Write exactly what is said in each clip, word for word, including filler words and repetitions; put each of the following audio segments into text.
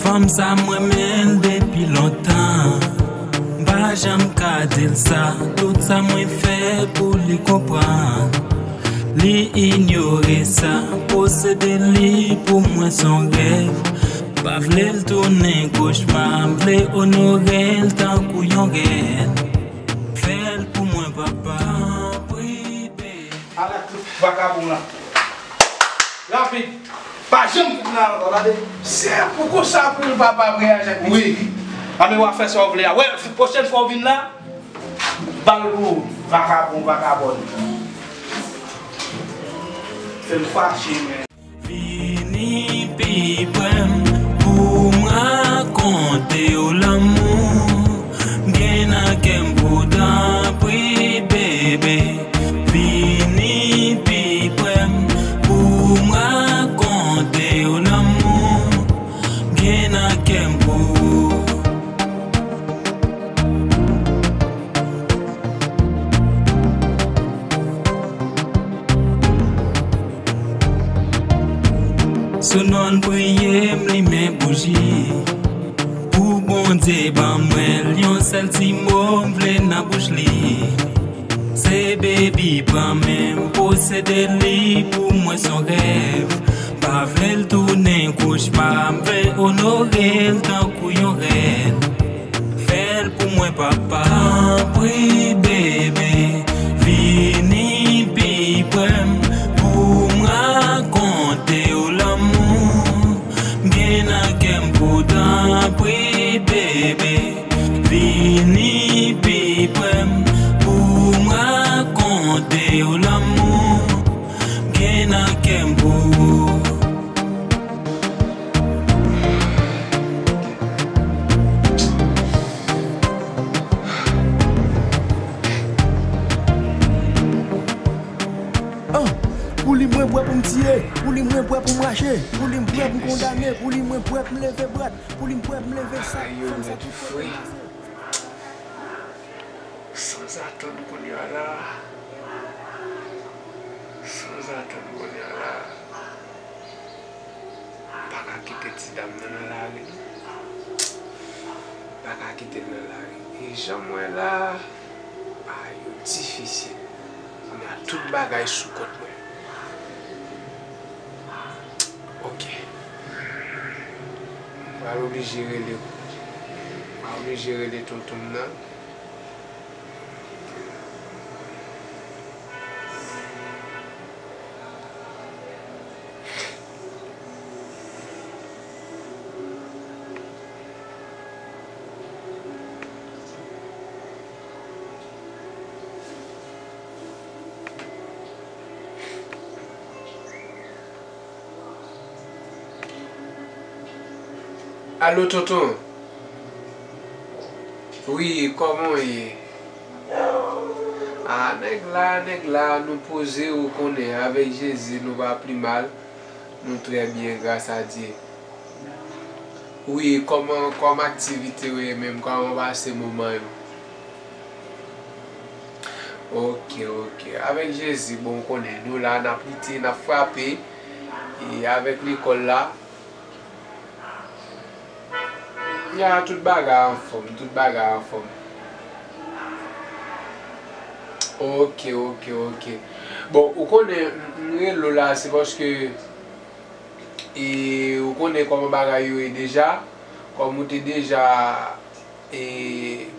Fanm sa m renmen l depi lontan. M pa janm ka di l sa. Tout sa mwen fè pou li konprann. Li inyore sa. Posede li pou mwen s on rèv. Pa vle l tounen kochma. M vle onore l tankou yon rèn. Fè l pou mwen, papa, anpri, baby. Ala tout vakabon la. Rapid. Pa janm fin la ankò, tande. Se pou konsa pou papa m reyaji ak pitit li. Wi. Anben w a fè sa w vle a. Wè, pwochèn fwa w vin la, bal pou ou, vakabon, vakabòn. Fè m fache, men. Vini pi pre m pou m rakonte w lanmou m gen nan kè m pou w, tanpri, bebe. Vini pi pre m pou m rakonte w lanmou m gen nan kè m pou ou. Sou non l priye m limen bouji. Pou Bondye ban mwen l, yon sèl ti mo m vle nan bouch li. Se baby pran men m, posede li pou mwen s on rèv. Pa vle l tounen kochma, m vle onore l tankou yon rèn. Fè l pou mwen, papa. Tanpri, bebe, vini pi pre m pou m rakonte w lanmou m gen nan kè m pou, tanpri, bebe, vini pi pre m pou m rakonte w lanmou m gen nan kè m pou ou. Ah, pou li mwen prè pou m tiye, pou li mwen prè pou m rache, pou li m prè pou m kondane, pou li mwen prè pou m leve brat, pou li m prè pou m leve sak, fanm sa tout kote m pase. Sanzatann kounye a la. Sanzatann kounye a la. M pa ka kite ti dam nan nan lari, non. M pa ka kite l nan lari. E jan m wè la, bagay yo difisil. Kounye a tout bagay sou kont mwen. Ok. M pral oblije rele, m pral oblije rele tonton m nan. Alo, tonton. Wi, kòman w ye? A, nèg la, nèg la, nou poze, ou konnen, avèk Jezi, nou pa pi mal. Nou trè byen, gras a Dye. Wi, kòman, kòman aktivite yo ye menm? Kòman w pase moman yo? Ok, ok. Avèk Jezi, bon, ou konnen, nou la, n ap lite, n ap frape. E avèk lekòl la, ya, tout bagay anfòm, tout bagay anfòm. Ok, ok, ok. Bon, ou konnen, m, m rele w la, se paske, e, ou konnen kòman bagay yo ye deja. Kòm ou te deja e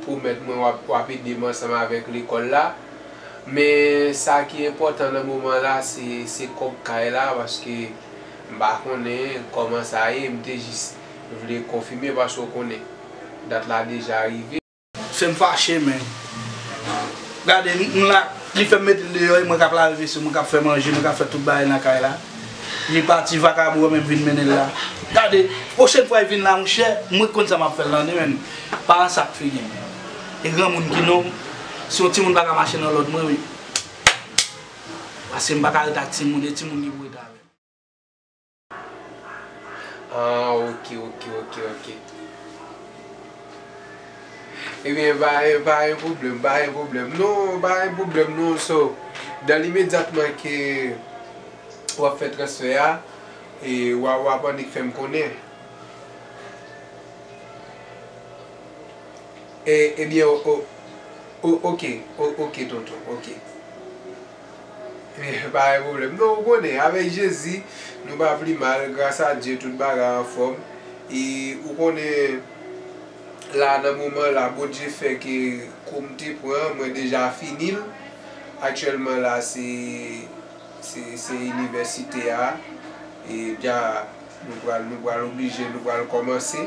pwomèt mwen w ap, w ap ede m ansanm avèk lekòl la. Men sa ki enpòtan nan moman la, se, se kòb kay la, paske m pa konnen kòman sa ye, m te jis vle konfime, paske w konnen, dat la deja rive. Fè m fache, men. Gade, m, m la, li fè m mete l deyò, e mwen k ap lave vesye, mwen k ap fè manje, mwen k ap fè tout bagay nan kay la. Li pati, vakabon an menm vin mennen l la. Gade, pwochèn fwa li vin la, monchè, mwen k konn sa m ap fè l, tande, men. Pa nan sa k figi m. E granmoun ki non m, si yon timoun pa ka mache nan lòd mwen, wi. Paske m pa ka ret ak timoun, e timoun ki pou ret avè m. Ah, ok, ok, ok, ok. Ebyen, pa, pa gen pwoblèm, pa gen pwoblèm. Non, pa gen pwoblèm, non, so, dans l'immédiatement ke w ap fè transfè a, e w a, w ap annik fè m konnen. E, ebyen, o, o, o, oke, o, oke, tonton, oke. Eh, pa gen pwoblèm. Non, ou konnen, avèk Jezi, nou pa pli mal. Gras a Dye, tout bagay anfòm. E ou konnen, la, nan moman la, Bondye fè ke kou m te pran, mwen deja fini l. Aktyèlman la, se, se, se inivèsite a. E dja, nou pral, nou pral oblije, nou pral kòmanse.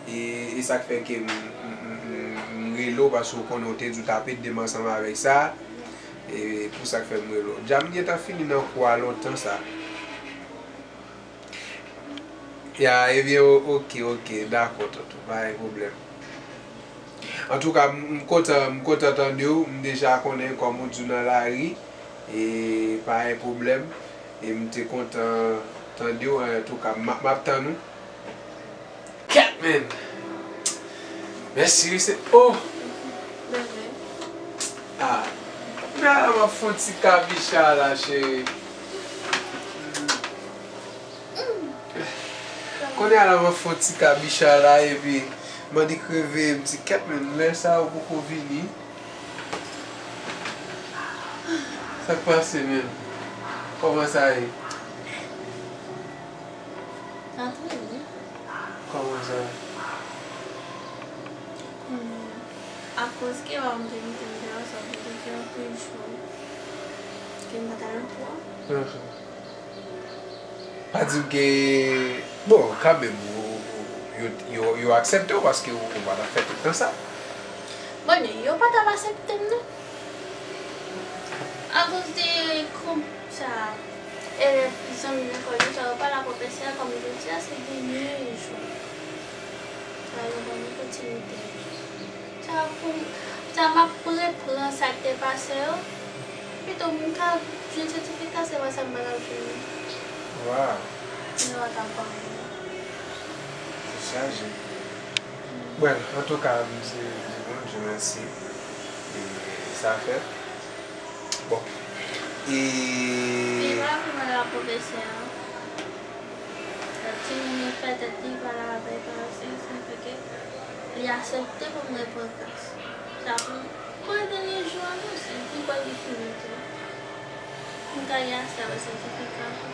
E, e sa k fè ke m, m, m, m, m rele w, paske w konnen w te di w t ap ede m ansanm avèk sa. E pou sa k fè m rele w. Dja m gentan fini nan kou a lontan sa. Ya, ebyen, o-, oke, oke, dakò, tonton, pa gen pwoblèm. Antouka, m, m kontan, m kontan tande w, m deja konnen kòman w di w nan lari, e pa gen pwoblèm, e m te kontan tande w, antouka, m, m ap tann ou. Kèt, men! Mèsi wi, se, oh! Bebe. Ah. Kounye a la, m ap fè yon ti kabicha la, cheri. Kounye a la, m ap fè yon ti kabicha la, epi m annik reveye, m di, kèt, men, lè sa yo poko vini. Sa k pase, men? Kòman sa ye? Sa trè byen. Kòman sa? Hmm. Akoz ke w a m te mete m deyò, sa vle di ke anpil jou ke m pa t al nan kou an. Mhm. Pa di m ke, bon, kanmenm, ou, ou, yo, yo, yo aksepte w paske ou, ou pa t ap fè tout tan sa. Bon, yo pa t ap aksepte m, non. Akoz de kou sa, elèv, zanmi lekòl yo, sa yo pa la pwofesè a, kòm yo di a, se dènye jou. Sa yo ban nou kontinite. Sa pou, sa m ap repran sa k te pase yo. Pito m ka jwenn sètifika, se pa sa m pa t ap jwenn. Waw. Yo pa t ap ban mwen. Se chaje. Bwèl, antouka, m se di Bondye mèsi. E sa fèt. Bon. E li pa vin wè la pwofesè a. Timoun nan fè tèt li pale avè l, pale se, sa fè ke li aksepte pou m repran klas. Sa pou, pou dènye jou an tou, se pi pral li fini tou. M ka gen aksè avèk sètifika tou.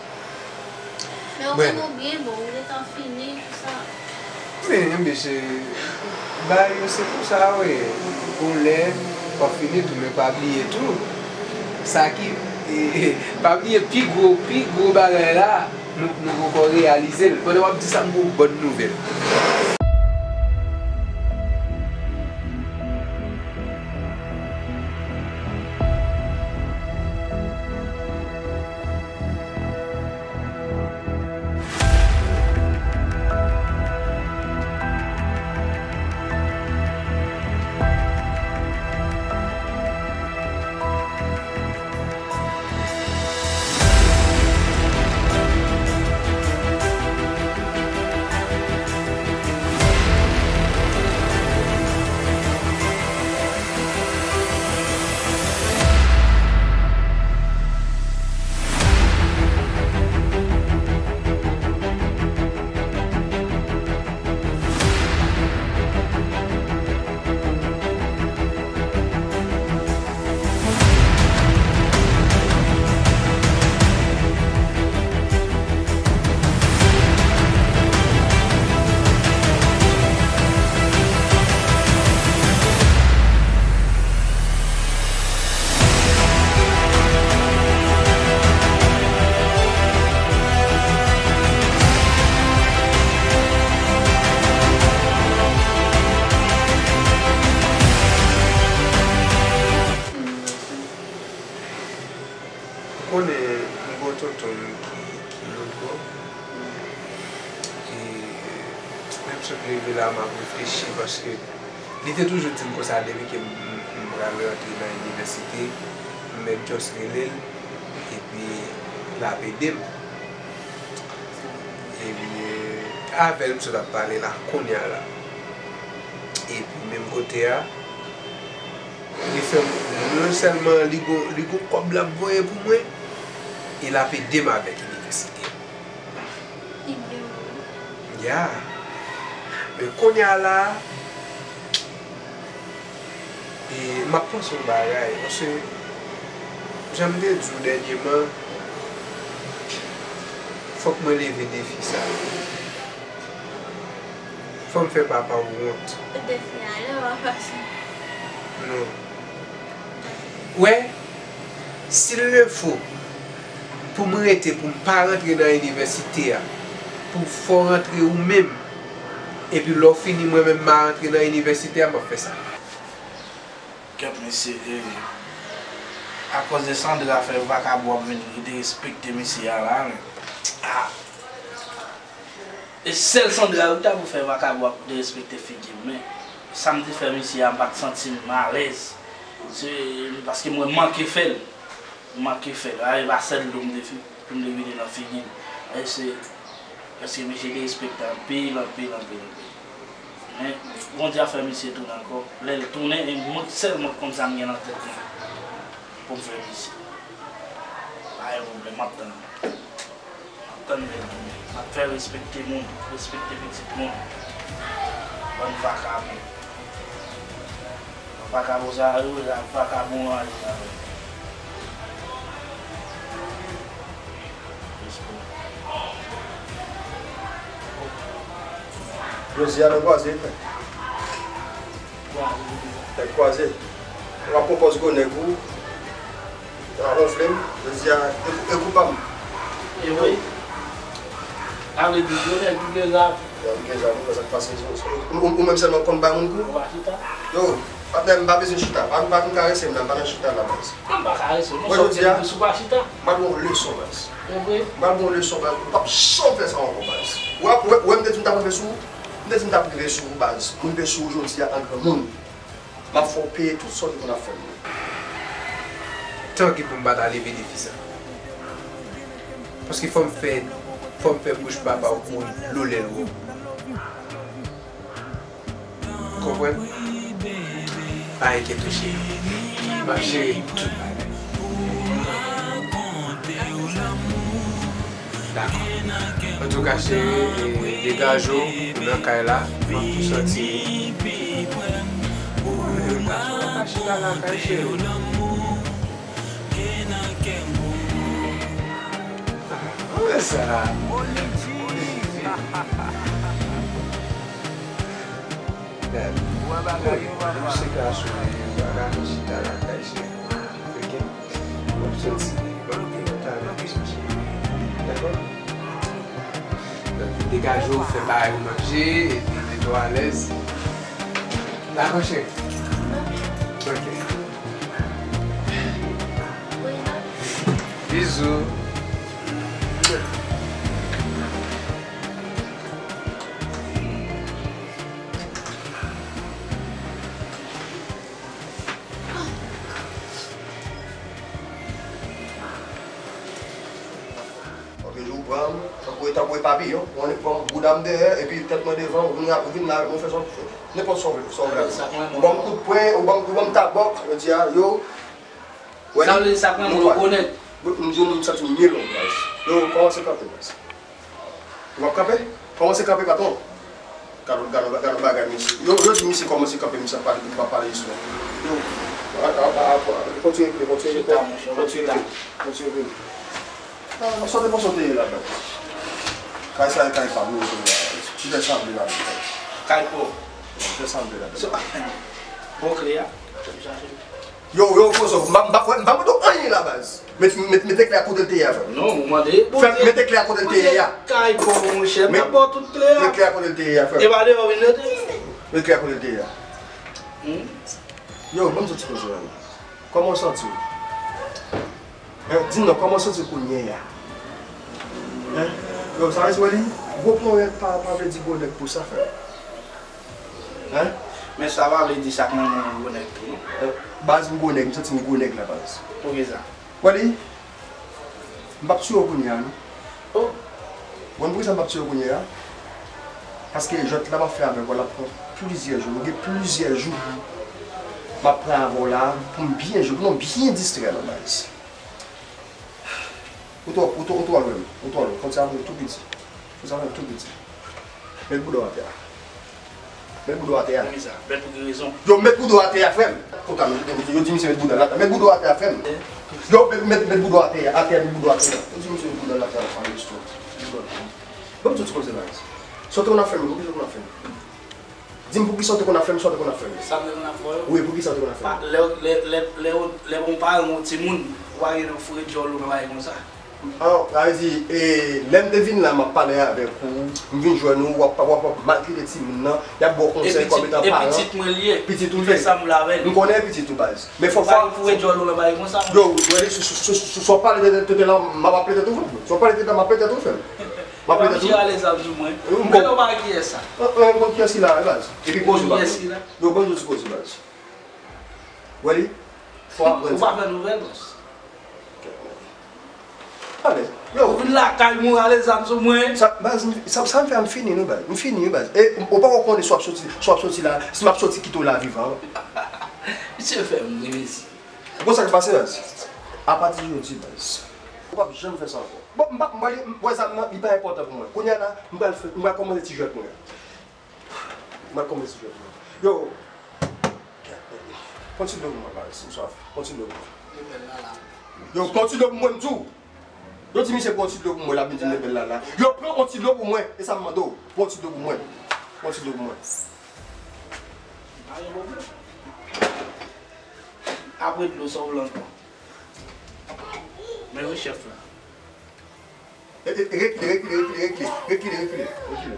Men ou konn ou byen bon, ou gentan fini, tout sa. Men, men, se, bagay yo se konsa, wi. Gon lè, w ap fini tou, men pa bliye tou. Sa ki, pa bliye pi gwo, pi gwo bagay la, nou, nou poko reyalize l. Pandan w ap di sa, m gon bòn nouvèl. Ou konnen m gon tonton m ki, ki logo. E lè m sot leve la, m ap reflechi paske li te toujou di m konsa depi ke m, m, m pral rantre nan inivèsite, m mèt just rele l, epi l ap ede m. Ebyen, avè l m sot ap pale la, kounye a la. Epi menm kote a, li fè m, non sèlman li gon, li gon kòb l ap voye pou mwen, e l ap ede m avèk inivèsite. Li byen bon. Ya. Men kounye a la, E m ap panse yon bagay, paske jan m te di w dènyèman, fòk mwen leve defi sa. Fò m fè papa w wont. Defi a lè w ap pase. Non. Wè, s'il le faut, pou m rete, pou m pa rantre nan inivèsite a, pou w fè w rantre ou menm, epi lè w fini, mwen menm, m a rantre nan inivèsite a, m ap fè sa. Kèt mesye, e, akoz de Sandra fè vakabon ap vin derespekte mesye a la, men. Ah. E sèl Sandra wi ta pou fè vakabon ap derespekte figi m, men sa m te fè misye a, m pa t santi m alèz. Se paske mwen manke fè l. M manke fè l. A, e pa sèl do m te fi-, pou m te vide nan figi l. E se, paske misye derespekte anpil, anpil, anpil, anpil. Men, Bondye a fè misye tounen ankò. Lè l tounen, e mwen sèl mwen k konn sa m gen nan tèt mwen pou m fè misye. Pa gen pwoblèm, m ap tann. M ap tann lè l vini. M ap fè respekte moun, respekte pitit moun. Bann vakabon. Vakabon sa yo, la, vakabon an li la. Respè. Jodi a nou kwaze, frè. Tèt kwaze. W ap pran pòz gwo nèg ou. Sa ronfle m. Jodi a, e, e kou pa m. E wi. Sa vle di, gwo nèg, gwo nèg la. Yo, m gen zam, ou wè sa k pase. Ou, ou, ou menm sèlman konn bay moun kou? Ou pa chita? Yo, patnè, m pa bezwen chita. Pa, pa vin karese m la, m pa nan chita la, baz. Mwen pa karese w, non, mwen jodi a, sou pa chita. M pral ba w leson, baz. E vre? M pral ba w leson, baz. Ou p ap janm fè sa ankò, baz. Ou wè, ou wè, ou wè m te di m t ap rive sou ou? M te di m t ap rive sou ou, baz. M rive sou ou jodi a an granmoun. M ap fè w peye tout sa w te konn ap fè m nan. Tanki pou m pa ta leve defi sa. Paske fò m fè, fò m fè bouch papa w kouri dlo lè l wè w. Konprann? Pa enkyete w, cheri. M ap jere tout bagay. Dakò. Antouka, cheri, e, degaje w, ou nan kay la, m ap tou sòti. Ou nan kay la, ou pa chita lakay, cheri. Ah, ou wè sa? Gad, ou se gason, ou pa ka vin chita lakay, cheri. Ok? W ap sòti, w ap gen yon tan avèk misye, cheri. Dakò? Degaje w, fè bagay ou manje, epi mete w alèz. Dakò, cheri? Ok. Bizou. Ok, jou pran m, tankou, tankou e papiyon, ou annik pran bouda m dèyè, epi tèt mwen devan, ou vin, ou vin la, ou fè sa, nenpòt sa w vle, sa w vle. Ou ban m kout pwen, ou ban m, ou ban m tabòk, jodi a, yo. Sa vle di sa pran moun gwo nèg. M di w, m santi m milyon, baz. Yo, kòmanse kanpe, baz. Ou p ap kanpe? Kòmanse kanpe, patwon. Gad, gad, gad bagay, mesye. Yo, yo di misye kòmanse kanpe, misye ap pale, li pa pale istwa. Yo, a, a, a, a, kontinye vini, kontinye vini, kontinye vini, kontinye vini. A, sote, bon, sote la, baz. Kay sa, e kay pa m, nou, nou, nou. Ti fè sanble la, baz. Kay pa w. Fè sanble la, baz. Bon, kle a. Yo, yo, poze w. M pa, m pa, m pa mande w anyen la, baz. Met, met, met kle a kote l te ye a, frè m. Non, ou mande. Fè, met kle a kote l te ye a. Kay pa w, monchè. M ap ba w tout kle a. Met kle a kote l te ye a, frè m. E pa deyò w vin rete? Met kle a kote l te ye a. Hmm? Yo, ban m soti konsa la. Kòman w santi w? Hein? Di m non, kòman w santi w kounye a? Hein? Yo, sa vle di, wè li, gwo ponyèt pa, pa vle di gwo nèg pou sa, frè m. Hein? Men sa pa vle di sa k nan men w gwo nèg tou, non. Eh, baz, m gwo nèg, m santi m gwo nèg la, baz. Poukisa? Wè li, m p ap tiye w kounye a, non. Oh. Ou konn poukisa m p ap tiye w kounye a? Paske jwèt la m ap fè avèk ou la, l ap pran plizyè jou. Nou gen plizyè jou m ap pran avè w la pou m byen jwe, pou nou byen distrè nou, baz. Ou twò, ou twò, ou twò lwen, ou twò lwen. Konn sa vre tou piti. Konn sa vre tou piti. Met bouda w atè a. Met bouda w atè a. Poukisa? Met pou ki rezon? Yo, met bouda w atè a, frè m. Yo di misye met bouda l atè. Met bouda w atè a, frè m. Yo, met, met, met bouda w atè a, atè, met bouda w atè a. Yo di misye met bouda l atè a, pa gen istwa. Ban m di w ti koze, baz. Sa w te konn ap fè m, poukisa w te konn ap fè m? Di m poukisa w te konn ap fè m, sa w te konn ap fè m. Sa m te konn ap fè w yo? Wi, poukisa w te konn ap fè m? Pa, lè, lè, lè, lè, lè, lè yon paran gen yon timoun, ou pa gen nan foure djòl ou nan bagay konsa. An, sa vle di, e, lè m te vin la, m ap pale avèk ou, m vin jwenn ou, w ap, w ap, w ap maltrete timoun nan, y ap ba w konsèy kòm etan paran. E pitit mwen li ye. Pitit ou li ye. Li fè sa m vle avè l. M konnen pitit ou, baz. Men fò, fò. Ou pa gen foure djòl ou nan bagay konsa, monchè. Yo, w wè, si, si w pale tèt, tèt la, m ap plete tou, frè m. Si w pale tèt la, m ap plete tou, frè m. M ap plete tou. Tire ale zam sou mwen. Ou menm ou pa kiyès sa. An, an, m konn kiyès ki la, baz. Epi koze, baz. Kiyès ki la? Yo, ban m di w ti koze, baz. Wè li? Fò aprann sa. Ou pa fè nouvèl, baz. Alèz. Yo. Ou vin lakay mwen, ale zam sou mwen. Sa, baz, m, sa, sa m fè a, m fini, non, baz. M fini, wi, baz. E, ou pa wè konnen si w ap soti, si w ap soti la, si m ap soti kite w la vivan. Misye fè m ri, mesye. Ou konn sa k pase, baz? Apati de jodi, baz, ou p ap janm fè sa ankò. Bon, m pa, m pral, m wè zam nan, li pa enpòtan pou mwen. Kounye a la, m pral fè, m pral kòmanse ti jwèt mwen. M ap kòmanse jwèt mwen. Yo, pran ti dlo pou mwen, baz, m swaf. Pran ti dlo pou mwen. Yo, pran ti dlo pou mwen, m di w. Yo di misye pran ti dlo pou mwen, l ap vin di m rebèl la la. Yo, pran yon ti dlo pou mwen, e sa m mande w. Pran yon ti dlo pou mwen. Pran yon ti dlo pou mwen. Apre dlo, sa w vle ankò? Men wi, chèf la. E, e, rekile, rekile, rekile, rekile, rekile, rekile, rekile.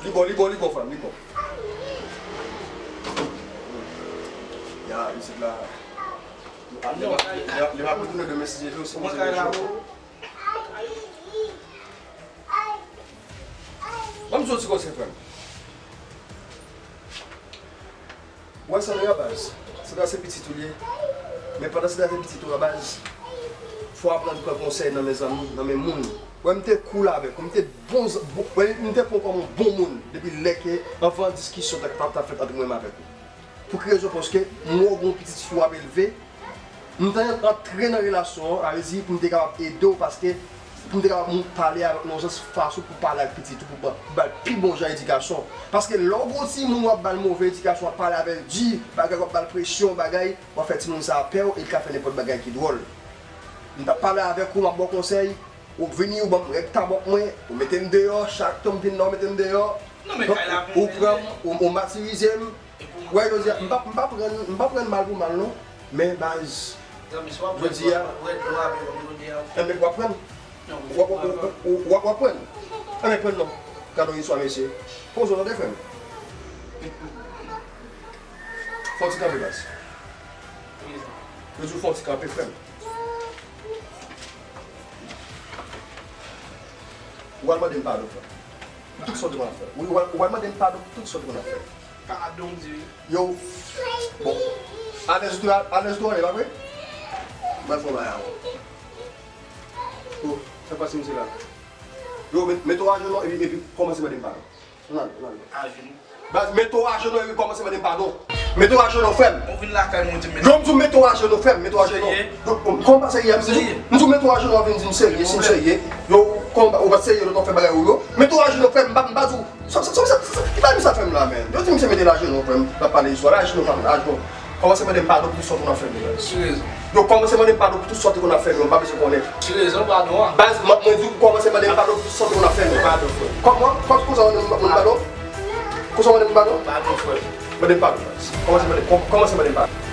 Li bon, li bon, li bon, frè m, li bon. Ya, isit la. Li va, li va, li va retounen demen si Dye vle, si Bondye vle. Ban m di w ti konsèy, frè m. Ou wè sa w ye a, baz? Sandra se pitit ou l ye. Men pandan Sandra se pitit ou a, baz, fò w aprann pran konsèy nan men zanmi, nan men moun. Wè, m te cool avèk ou, m te bon, bon, wè, m te pran w kòm yon bon moun depi lè ke anvan diskisyon ta, ta, ta fèt ant mwen menm avèk ou. Pou ki rezon? Paske m wè w gen yon pitit fi w ap elve, m te antre nan relasyon an, sa vle di pou m te kapab ede w, paske pou m te kapab moun pale avèk nou nan sans fason pou pale ak pitit ou, pou ba, pou ba l pi bon jan edikasyon. Paske lè w gen yon timoun w ap ba l move edikasyon, w ap pale avè l di, bagay, w ap ba l presyon, bagay, w ap fè timoun sa a pè w, e l ka fè nenpòt bagay ki dwòl. M t ap pale avèk ou, m ap ba w konsèy, ou vini, ou ban m règ tabòt mwen, ou mete m deyò, chak tan m vin la, ou mete m deyò. Non, men kay la, ou pran m, ou, ou matirize m, Wè, jodi a, m pa, m pa pran, m pa pran mal pou mal, non. Men, baz, jodi a, enben, w ap pran. W ap, w ap, w ap, w ap pran. Enben, pran non. Gade yon istwa, mesye. Poze w tande, frè m. Fò w ti kanpe, baz. Yo di w fò w ti kanpe, frè m. Ou al mande m padon, frè m. Pou tout sa w te konn ap fè. Wi, ou al, ou al mande m padon pou tout sa w te konn ap fè. Padon, di. Yo. Bon. Alèz tou, alèz tou, ale, pa vre? Mwen fè w bagay ankò. Yo, fè pase misye la. Yo, met, mete w ajenou epi, epi kòmanse mande m padon. Ann ale, ann ale. Ajenou. Baz, mete w ajenou epi kòmanse mande m padon. Mete w ajenou, frè m. Ou vin lakay mwen, ou di m mete. Yo, m di w mete w ajenou, frè m, mete w ajenou. Serye? Yo, kòman pa serye a, m di w, m di w mete w ajenou, w ap vin di m serye, si m serye. Yo, kòman ou pa serye, lè w t ap fè bagay ou yo. Mete w ajenou, frè m, m pa, m pa di w. Sa, sa, sa, sa, sa, ki bagay misye ap fè m la, menm? Yo di misye mete l ajenou, frè m, l ap pale istwa, ajenou, frè m, ajenou. Kòmanse mande m padon pou tout sa w konn ap fè m yo, baz. Ki rezon? Yo kòmanse mande m padon pou tout sa w te konn ap fè m yo, m pa bezwen konnen. Ki rezon padon an? Baz, mwen, mwen di w kòmanse mande m padon pou tout sa w te konn ap fè m yo. Padon, frè. Kòman? Kòman, kòman sa w mande m, mande m padon? Kòman sa w mande m padon? Padon, frè. Mande m padon, baz. Kòmanse mande, kò-, kòmanse mande m padon.